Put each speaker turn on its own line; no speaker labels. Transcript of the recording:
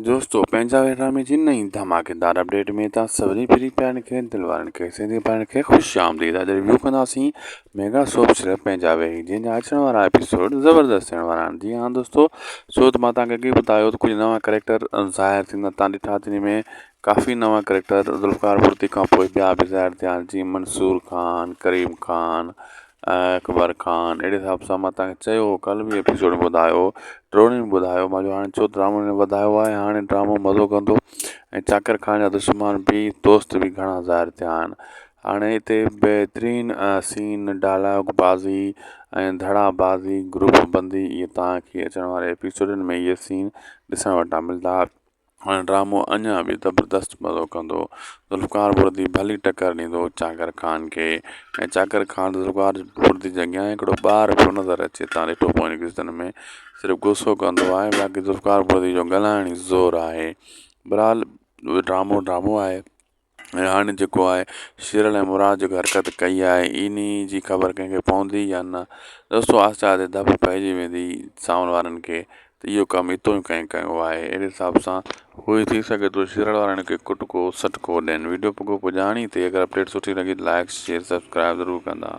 دوستو پنهنجا وير ڊرامي جي نئين ڌماڪيدار اپڊيٽ ۾ توهان سڀني پرين پيارن کي دل وارن کي سنڌي ڀائرن کي خوش آمديد اڄ ريويو ڪنداسين ميگا سوپ سيريل پنهنجا ويري جنهن جا اچڻ وارا ايپيسوڊ زبردست ٿيڻ وارا آهن جي ها دوستو سو ته مان توهان کي اڳي ٻڌايو ته ڪجهه نوان ڪريڪٽر ظاهر ٿيندا توهان ڏٺا تن ۾ ڪافي نوان ڪريڪٽر ذوالفقار ڀرتي کان پوء ٻيا به ظاهر ٿيا جيئن منصور خان ڪريم خان اڪبر خان اهڙي حساب سان مان توهان کي چيو هو ڪلهه به ايپيسوڊ ۾ ٻڌايو هو ٽيون ڏينهن به ٻڌايو مان چيو هاڻي ڇو ڊرامو هن وڌايو آهي هاڻي ڊرامو مزو ڪندو ۽ چاڪر خان جا دشمن به دوست به گهڻا ظاهر ٿيا آهن هاڻي هتي بهترين سين ڊائلاگ بازي ۽ ڌڙا بازي گروپ بندي اهي توهان کي اچڻ واري ايپيسوڊن ۾ اهي سين ڏسڻ وٽان ملندا. هاڻي ڊرامو اڃا به زبردست مزو ڪندو. ذوالفقار بڙدي ڀلي ٽڪر ڏيندو چاڪر خان کي ۽ چاڪر خان ذوالفقار بڙدي جي اڳيان هڪڙو ٻار پيو نظر اچي تان ڏٺو پوين قسطن ۾ صرف غصو ڪندو آهي باقي ذوالفقار بڙدي جو ڳالهائڻ ئي زور آهي بهرحال ڊرامو ڊرامو آهي. ۽ هاڻي جيڪو آهي شيرل ۽ مراد جيڪو حرڪت ڪئي آهي انهي جي خبر ڪنهن کي پوندي يا نه دوستو آهستي آهستي ڌپ پئجي ويندي ساون وارن کي ته اهو ڪم اتو ئي ڪنهن ڪيو آهي اهڙي حساب سان هو ٿي سگهي ٿو شيرل وارن کي ڪٽڪو سٽڪو ڏين ويڊيو پڳو پڄاڻي تي اگر اپڊيٽ سٺي لڳي ته لائڪ شيئر سبسڪرائب ضرور ڪندا.